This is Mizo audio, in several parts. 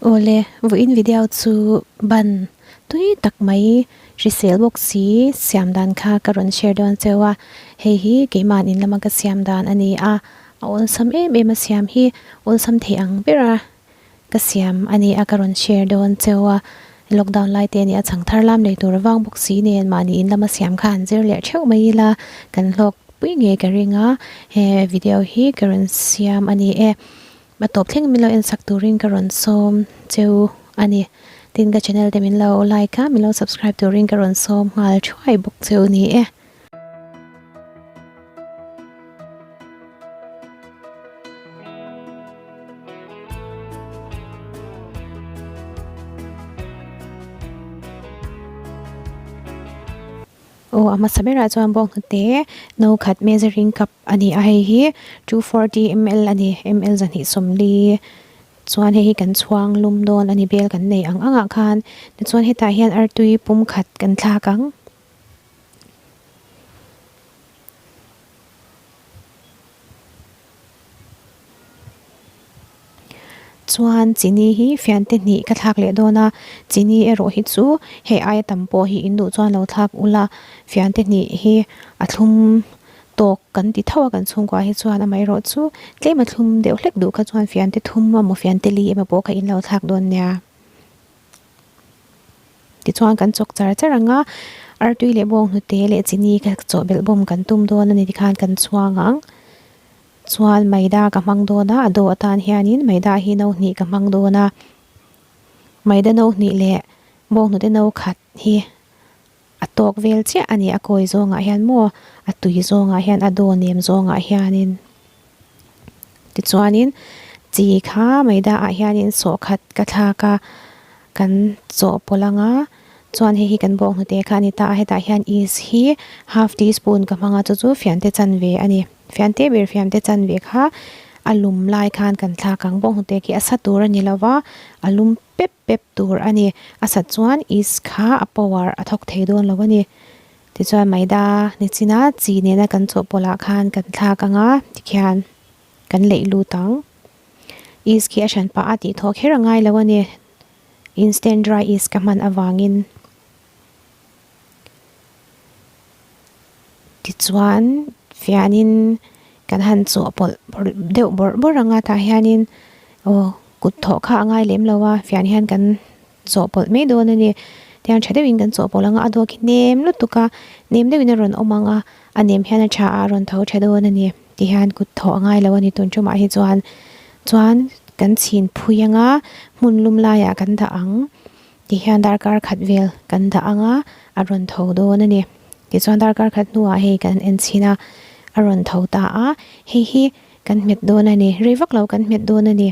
Awle, vawiin video chu ban tui tak mai hrisel bawk si siam dan kha ka rawn share dawn cheu a, hei hi keimahn in lama ka siam dan a ni a, a awlsam em em a siam hi awlsam thei ang ber a ka siam a ni a ka rawn share dawn cheu a, lockdown lai te a ni a chhang thar lam lei tur avang bawk si nen mahni in lama siam kha an zir leh theuh mai ila kan hlawk pui ngei ka ring a, he video hi ka rawn siam a ni e. A tawp thleng min lo en sak turin ka rawn sawm cheu a ni. Tin ka channel te min lo like a, min lo subscribe turin ka rawn sawm nghal thuai bawk cheu ni e. Aw a hmasa berah chuan bawnghnute no khat measuring cup a ni a hei hi 240 ml a ni ml 240 chuan hei hi kan chhuang lum dawn a ni bel kan nei ang ang ah khan tichuan hetah hian artui pum khat kan thlak ang. Chuan chini hi fiante hnih ka thlak leh dawn a, chini erawh hi chu hei aia tam pawh hi in duh chuan lo thlak ula, fiante hnih hi a thlum tawk kan ti tho a kan chhungkua hi chuan amaherawh chu tlem a thlum deuh hlek duh kha chuan fiante thum emaw fiante li emaw pawh kha in lo thlak dawn nia. Tichuan kan chawk char char ang a, artui leh bawng hnute leh chini kha chawhbelh bawm kan tum dawn a ni tikhan kan chhuang ang. Chuan maida ka hmang dawn a, a do atan hianin maida hi no hnih ka hmang dawn a, maida no hnih leh bawng hnute no khat hi a tawk vel chiah a ni, a kawi zawngah hian maw a tui zawngah hian a do nem zawngah hianin tichuanin chi kha maida ah hianin sawh khat ka thlak a kan chawhpawlh ang a chuan hei hi kan bawng hnute kha a ni ta a hetah hian yeast hi half teaspoon ka hmang a chu chu fiante chanve a ni. Fiante ber fiamte chanve kha a lum lai khan kan thlak ang bawk hnute khi a sa tur a ni lo va, a lum pep pep tur a ni. A sat chuan yeast kha a power a thawk thei dawn lo a ni. Tichuan maida nichina chi nena kan chawhpawlh ah khan kan thlak ang a, tikhian kan leih lut ang. Yeast khi a hran pah a tih thawh kher a ngai lo a ni. Instant dry yeast ka hman avangin. Tichuan fianin kan han chawhpawlh bawrh deuh bawrh bawrh ang a tah hianin aw kut thawh kha a ngai lem lo a fian hian kan chawhpawlh mai dawn a ni tiang tha deuhin kan chawhpawlh ang a a dawk hi nem lutuk a nem deuhin a rawn awm ang a a nem hian a tha a a rawn tho tha dawn a ni tihian kut thawh a ngai lo a ni tun tumah hi chuan chuan kan chhin phui ang a hmun lum laiah kan dah ang. Tihian darkar khat vel kan dah ang a, a rawn tho dawn a ni. Tichuan darkar khat hnuah hei kan en chhin a, a rawn tho ta a, hei hi kan hmet dawn a ni, rei vak lo kan hmet dawn a ni.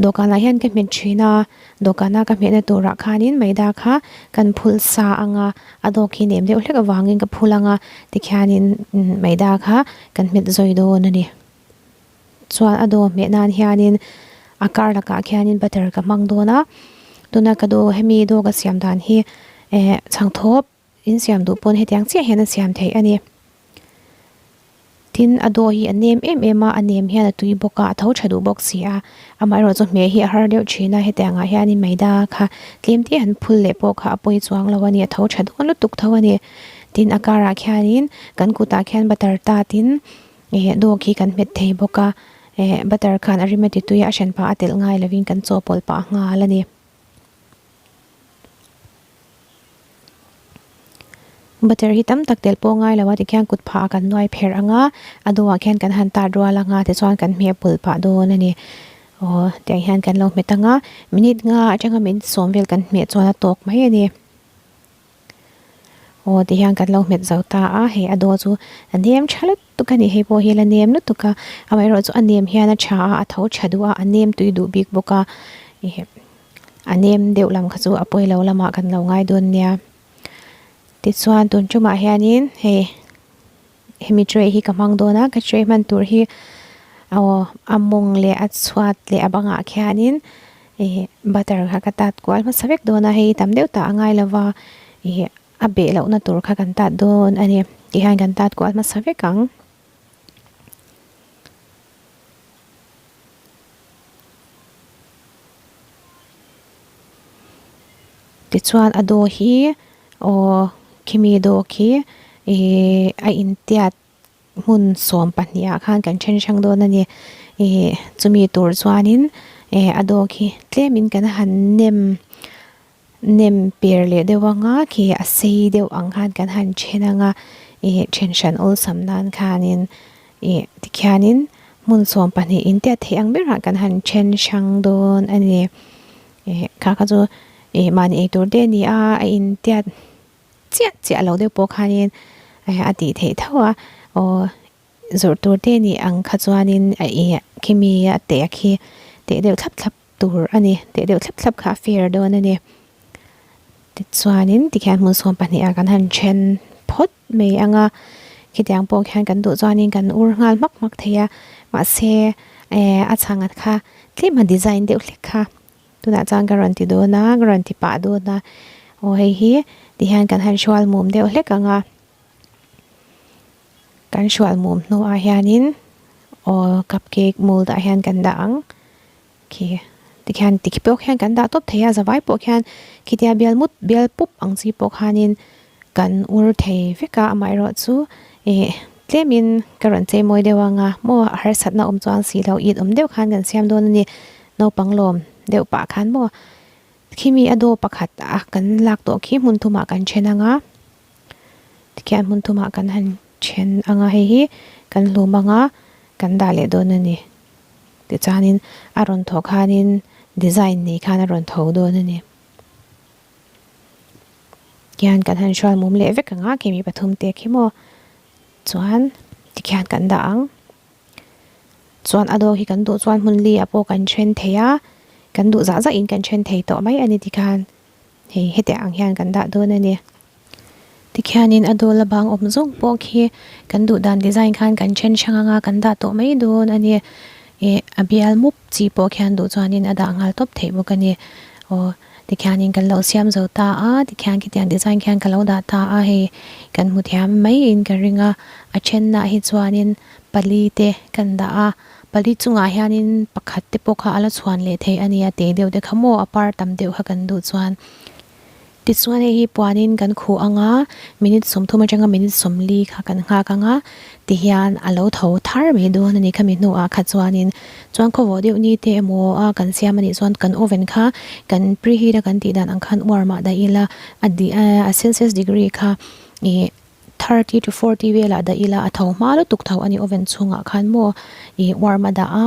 Dawhkanah hian ka hmet thin a, dawhkana ka hmetna turah khanin maida kha kan phul sa ang a, a dawk hi nem deuh hlek avangin ka phul ang a, tikhianin maida kha kan hmet zawi dawn a ni. Chuan a dawh hmeh nan hianin a kar lakah khianin butter ka hmang dawn a, tuna ka dawh hemi dawh ka siam dan hi eh chhangthawp in siam duh pawn hetiang chiah hian a siam theih a ni. Tin a dawh hi a nem em em a, a nem hian a tui bawk a, a tho tha duh bawk si a, amaherawh chu hmeh hi a har deuh thin a, hetiang ah hianin maida kha tlem te han phul leh pawh kha a pawi chuang lo a ni, a tho tha dawn lutuk tho a ni. Tin a karah khianin kan kutah khian butter tat in. Ih dawk hi kan hmet thei bawk a, eh butter khan a rim a ti tui a, a hran pah a telh ngai lovin kan chawhpawlh pah nghal a ni. Butter hi tam tak telh pawh ngai lo a tikhian kut phah ah kan nuai pherh ang a, a dawhah khian kan han tat rual ang a tichuan kan hmeh pawlh pah dawn a ni. Aw tiang hian kan lo hmet ang a, minute nga atanga minute sawm vel kan hmeh chuan a tawk mai a ni. Aw ti hian kan lo hmet zo ta a, hei a daw chu a nem tha lutuk a ni, hei pawh hi la nem lutuk a, amaherawhchu a nem hian a tha a, a tho tha duh a, a nem tui duh bik bawk a, ih a nem deuh lam kha chu a pawi lo lamah kan lo ngai dawn nia. Tichuan tun tumah hianin hei hemi tray hi ka hmang dawn a, ka tray hman tur hi aw a mawng leh a chhuat leh a bangah khianin ih butter kha ka tat kual hmasa vek dawn a, hei tam deuh tah a ngai lova ih a beh lohna tur kha kan tat dawn a ni tihian kan tat kual hmasa vek ang. Tichuan a dough hi aw khimi dough khi ihh a intiat hmun 12 ah khan kan then hrang dawn a ni. Ihh chumi tur chuanin eh a dough khi tlemin kan han nem nem per leh deuh anga khi a sei deuh ang khan kan han then anga ih then hran awlsam nan khanin ih tikhianin hmun 12 intiat theih ang berah kan han then hrang dawn a ni. Ih kha kha chu ih mahni eitur te a ni a a intiat chiah chiah lo deuh pawh khanin a tih theih tho a aw zawrh tur te nih ang kha chuanin a ih khimi a teh khi teh deuh thlap thlap tur a ni teh deuh thlap thlap kha a fair dawn a ni tichuanin tikhian hmun 12 ah kan han then phawt mai ang a khitiang pawh khian kan duh chuanin kan ur nghal hmak hmak thei a mahse eh a chhang kha tlem a design deuh hlek kha. Tunah chuan ka rawn ti dawn a, ka rawn ti pah dawn a, aw hei hi tihian kan han hrual mum deuh hlek ang a, kan hrual mum hnuah hianin aw cup cake mold ah hian kan dah ang khi tikhian tikhi pawh khian kan dah tawp thei a zavai pawh khian khitia bial mut bial pup ang chi pawh khanin kan ur thei vek a amaherawhchu ih tlemin ka rawn chei mawi deuh ang a maw a harsatna awm chuan si lo it awm deuh khan kan siam dawn a ni. Naupang lawm deuh pah khan maw khimi a dough pakhat a kan lak tawh khi hmun thumah kan then ang a tikhian hmun thumah kan han then ang a hei hi kan hlum ang a kan dah leh dawn a ni tichuanin a rawn thawh khanin design nei khan a rawn tho dawn a ni khian kan han hrual mum leh vek ang a khimi pathum te khi maw chuan tikhian kan dah ang. Chuan a dawng hi kan duh chuan hmun li ah pawh kan then thei a, kan duh zah zah in kan then thei tawh mai a ni tikhan hei hetiang ang hian kan dah dawn a ni. Tikhianin a dawl a bang awm zawng pawh khi kan duh dan design khan kan then hrang anga kan dah tawh mai dawn a ni. Ih a bial mup chi pawh khian duh chuanin a dah nghal tawp theih bawk a ni. Aw tikhianin kan lo siam zo ta a, tikhian khitiang design khian ka lo dah ta a hei kan hmu thiam mai in ka ring a, a thenna hi chuanin Pali te kan dah a, pali chungah hianin pakhat te pawh kha a la chhuan leh theih a ni a, te deuh te kha maw a par tam deuh kha kan duh chuan. Tichuan hei hi puanin kan khuh ang a, minute 30 atanga minute 40 kha kan nghak ang a, tihian a lo tho thar mai dawn a ni khami hnuah kha chuanin. Chuan khawvawh deuh ni te emaw a kan siam a nih chuan kan oven kha kan preheat a kan tih dan ang khan uar mah daih ila a a celsius degree kha ih 30 to 40 velah dah ila a tho hma lutuk tho a ni oven chhungah khan maw ih warm a dah a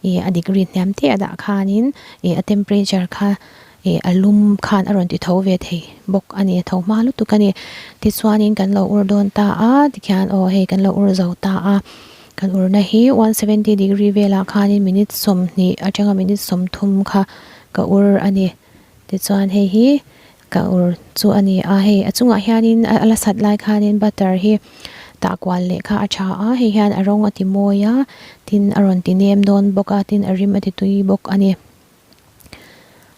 ih a degree hniam te a dah khanin ih a temperature kha ih a lum khan a rawn ti tho ve thei bawk a ni a tho hma lutuk a ni tichuanin kan lo ur dawn ta a tikhian aw hei kan lo ur zo ta a kan urna hi 170 degree velah khanin minute 20 atanga minute 30 kha ka ur a ni tichuan hei hi. Ka ur chu a ni a, hei a chungah hianin a la sat lai khanin butter hi tah kual leh kha a tha a, hei hian a rawng a ti mawi a, tin a rawn ti nem dawn bawk a, tin a rim a ti tui bawk a ni.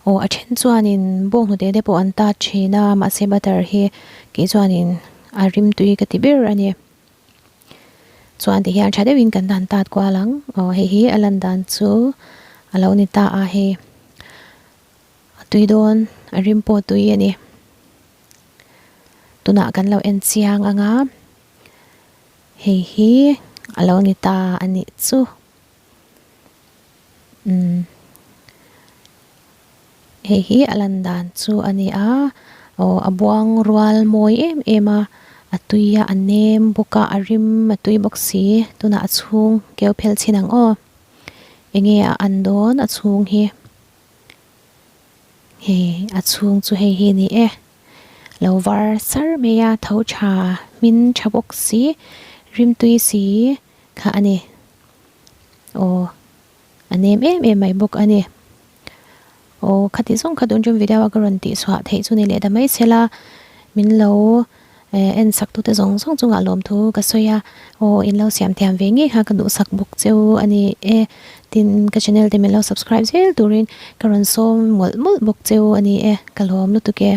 Aw a then chuanin bawnghnute te pawh an tat thin a, mahse butter hi kei chuanin a rim tui ka ti ber a ni. Chuan ti hian tha deuhin kan han tat kual ang, aw hei hi a lan dan chu a lo ni ta a hei. A tui dawn, a rim pawh tui a ni. Tunah kan lo en chiang ang a, hei hi a lo ni ta a nih chu. Umm hei hi a lan dan chu a ni a, aw a buang rual mawi em em a, a tui a, a nem bawk a, a rim a tui bawk si. Tunah a chhung keu phel chhin ang aw. Enge a an dawn a chhung hi. Hei a chhung chu hei hi a ni e lo var sar mai a tho tha hmin tha bawk si rimtui si kha a ni aw a nem em em mai bawk a ni aw khati zawng kha tun tum video a ka rawn tih chhuah theih chu ni leh ta mai se la min lo. Eh en sak tute zawng zawng chungah lawmthu ka sawi a, aw in lo siam thiam ve ngei kha ka duhsak bawk cheu a ni e, tin ka channel te min lo subscribe zel turin ka rawn sawm mawlh mawlh bawk cheu a ni e, ka lawm lutuk e.